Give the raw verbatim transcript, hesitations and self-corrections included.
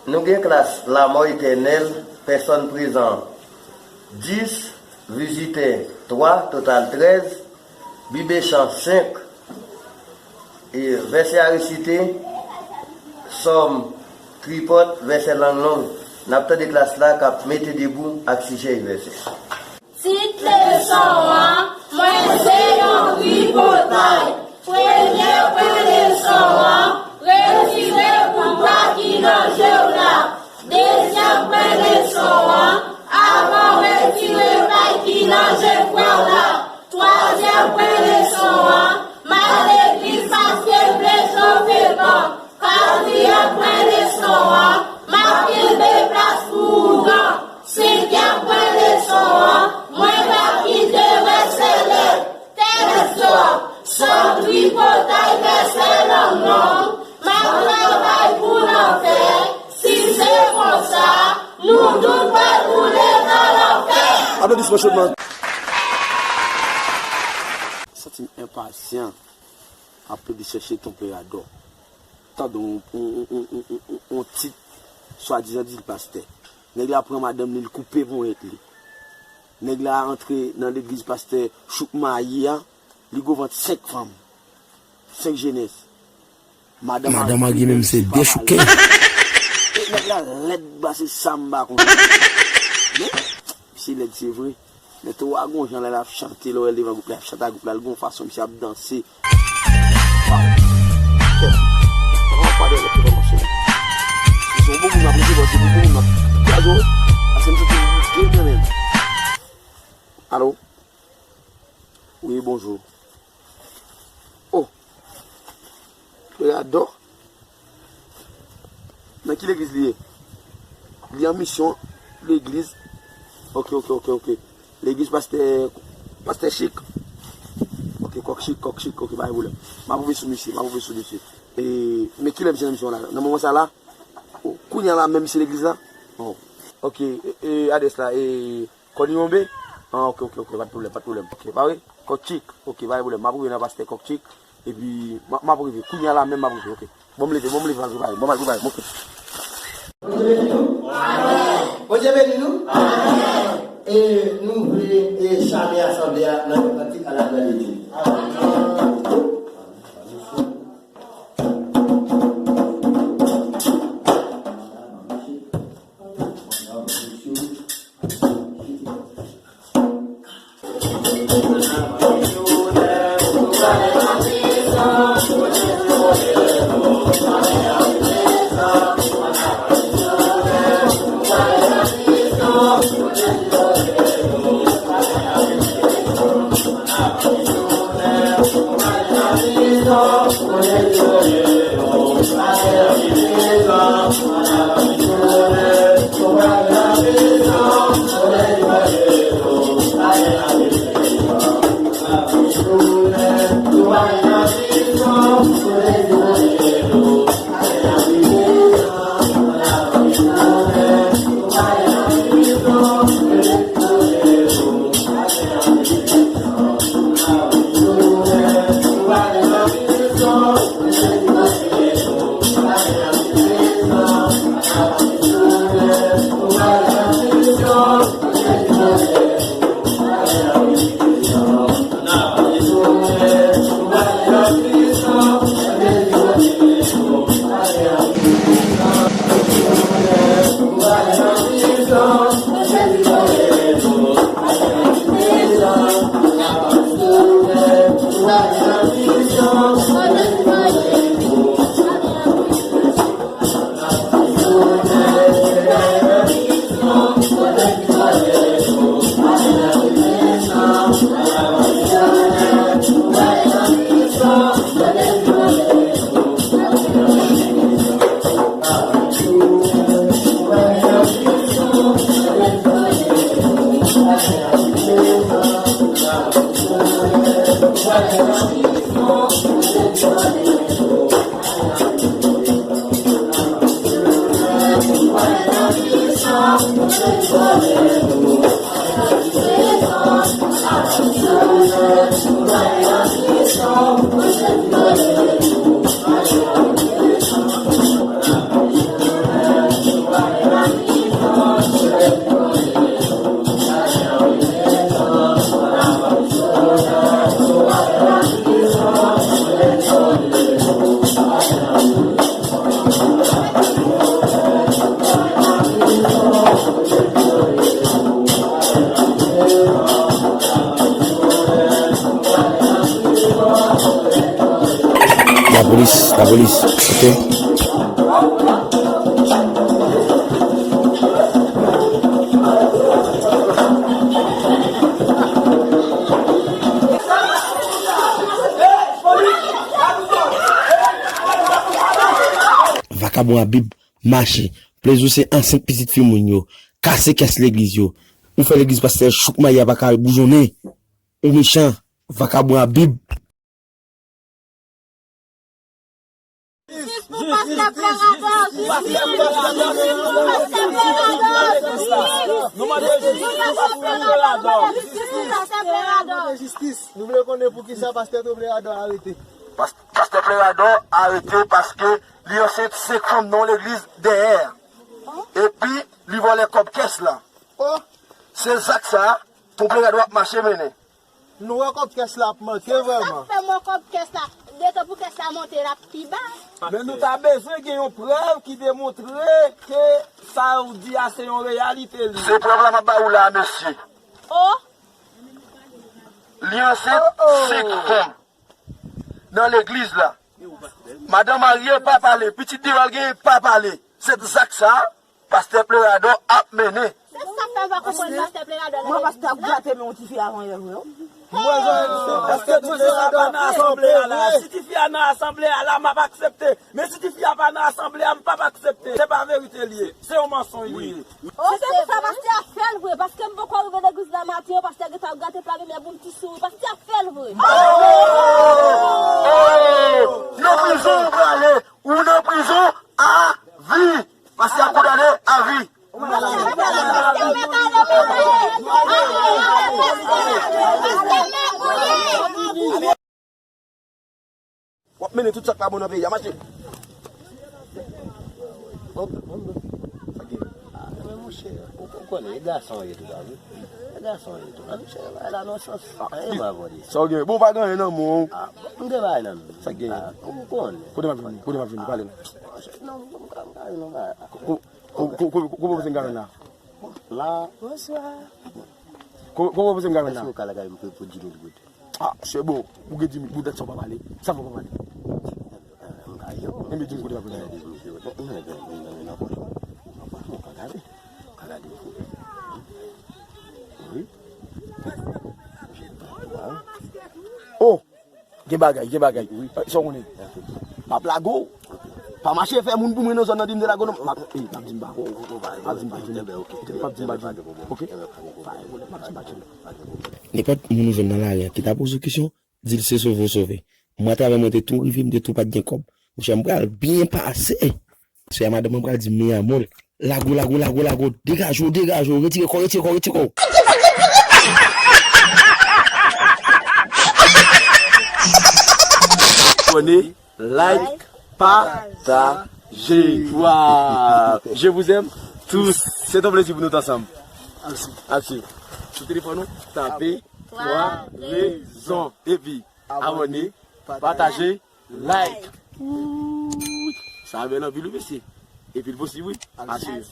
Nou gen klas Lamò Etènèl, pèsòn prezan dis, vizitè twa, total trèz, Bib echanj senk, e vèsè a resite, Sòm, tripòt, vèsè lang long. N ap tande klas la k ap mete debou ak sijè e vèsè. Tit leson an, Mwen se yon tripotay. Premye pwen leson an, retire koutla ki nan je w la. Dezyèm pwen leson an, avan w retire pay ki nan je frè w la. Twazyèm pwen leson an, m al legliz paske m vle chofe ban. Katriyèm pwen leson an, m ap kenbe plas pou ougan. Senkyèm pwen leson an, mwen p ap kite rèsele. Tèks, Sòm, tripotay, vèsè lang long, m ap travay pou lanfè, si se konsa, nou tout pral boule nan lanfè. Aplodisman chodman. Santi m enpasyan ap plede chèche tonpeyadò. Tande yon, yon, yon, yon, yon, yon, yon tit swadizan di l pastè. Nèg la pran madanm li, l koupe ponyèt li. Nèg la antre nan legliz pastè Chouk mayi a, li gwo vant senk fanm, senk jenès. Madanm Madanm Agi menm se dechouke. E nèg la lèd ba se sa m pa konn. Men, misye lèd se vre. Men Towa gon jan lè l ap chante, lè w wè l devan gwoup la, l ap chante ak gwoup la, l gon fason misye ap danse. Waw. Kèt. Papa, papa, dèyè lèt, papa, mache. Se yon bon moun m ap resevwa, se yon bon moun m ap kraze w. Paske m santi m bouke kanmenm. Alo? Wi, bonjou. Oh! Toyadò. Nan ki legliz li ye? Li an misyon legliz. Ok, ok, ok, ok. Legliz pastè, pastè Chik. Ok, Kòk Chik, Kòk Chik, ok, pa gen pwoblèm. M ap rive sou misye, m ap rive sou misye. E, men kilè misye nan misyon la? Nan moman sa la? Oh, kounye a la menm misye legliz la? Oh. Ok, e, e, adrès la, e, Kòniyonbe? Ah, ok, ok, ok, pa t pwoblèm, pa t pwoblèm. Ok, pare? Kòk Chik, ok, pa gen pwoblèm. M ap rive nan pastè Kòk Chik. Epi, m, m ap rive. Kounye a la menm, m ap rive, ok. Bon, m leve, bon, m leve, m al prepare m, bon, m al prepare m, ok. Bondye beni nou. Bondye beni nou. E nou vle, e, chame asanble a nan yon kantik a la glwa de Dye. Lapolis, lapolis, ok. Vakabon a Bib, mache. Plezi w se ansent pitit fi moun yo. Kase kès legliz yo. Ou fè legliz pastè chouk mayi a pa ka boujonnen. Ou mechan. Vakabon a Bib. Jistis pou pastè Pleradò! Jistis pou pastè Pleradò! Jistis pou pastè Pleradò! Jistis pou pastè Pleradò! Jistis pou pastè Pleradò! Jistis! Nou vle konnen poukisa pastè Pleradò arete. Pas- Pastè Pleradò arete paske li ansent senk fanm nan legliz dèyè. Epi li vòlè kòb kès la. Oh! Se zak sa a, Ton Pleradò ap mache mennen. Nou wè kòb kès la ap manke vrèman. Sa k fè m wè kòb kès la, detan pou kès la monte, l ap pi ba. Men nou ta bezwen gen yon prèv ki demontre ke sa ou di a se yon reyalite li. Se prèv la m ap ba ou la a, mesye. Oh! Li ansent senk fanm nan legliz la. Madan marye pa pale, pitit devan l genyen pa pale. Se zak sa a, pastè Pleradò ap mennen. Se sa k fè m pa konprann pastè Pleradò. Mwen pastè ap grate men yon tifi avan yè vre wi. Pastè Pleradò pa nan asanble a la. Si tifi a nan asanble a la, m ap aksepte. Men si tifi a pa nan asanble a, m p ap aksepte. Se pa verite li ye. Se yon mansonj li ye. Oh, se pou sa pastè a fè l vre, paske m poko rive legliz la maten an, pastè gentan ap grate pla limyè pou m ti souri, pastè a fè l vre. Oh! Nan prizon ou prale, ou nan prizon a vi. Pastè a kondane a vi. W ap mennen tout sa k pa bon nan peyi a, mache. Sa gen? Ah, men monchè, ou, ou konnen, e gason yo ye tou la, wi. E gason yo ye tou la, monchè, bagay la nan sans, anyen pa vòde. Sa w gen? Bon, w pa gen anyen nan men w. Ah, m gen bagay nan men m. Sa gen? Ah, ou konnen. Kote m ap vini? Kote m ap vini? Pale non. Monchè, non, m ka, m ka, non, bagay. Ko-, ko-, ko-, ko-, ko-, kote w panse m ka jwenn la? La. Bonswa. Ko-, kote w panse m ka jwenn la? Èske w ka lage m pou, pou di mil goud? Ah, se bon. Ou gen di mil goud, sa w pa pale. Sa w pa pale. Enben, di m kote w ap jwenn la. Wi. Oh! Gen bagay, gen bagay. Wi. Eh, sa w konnen? M ap lage w. Pa mache fè moun pou mwen nan zòn nan di m te lage w non. M ap, eh, m ap di m pa. M ap di m pa. M ap di m pa. Ok? M ap di m pa. Nenpòt moun ou jwenn nan lari a ki ta poze w kesyon, di l se sove w sove. Mwen, atravè mwen te tou rive, m te tou pa t gen kòb. Monchè, m pral byen pase. Sè a madanm mwen pral di m mi amor. Lago, lago, lago, lago. Degaje w, degaje w. Retire kò, retire kò, retire kò. Abòne, like, pataje. Waw. Je vous aime tous. Se yon plezi pou nou t ansanm. Al swiv. Al swiv. Sou telefòn ou, tape twa rezon. Epi, abòne, pataje, like. Wouy. Sa bèl anpil wi, mesye. Epi l posib wi. Al swiv.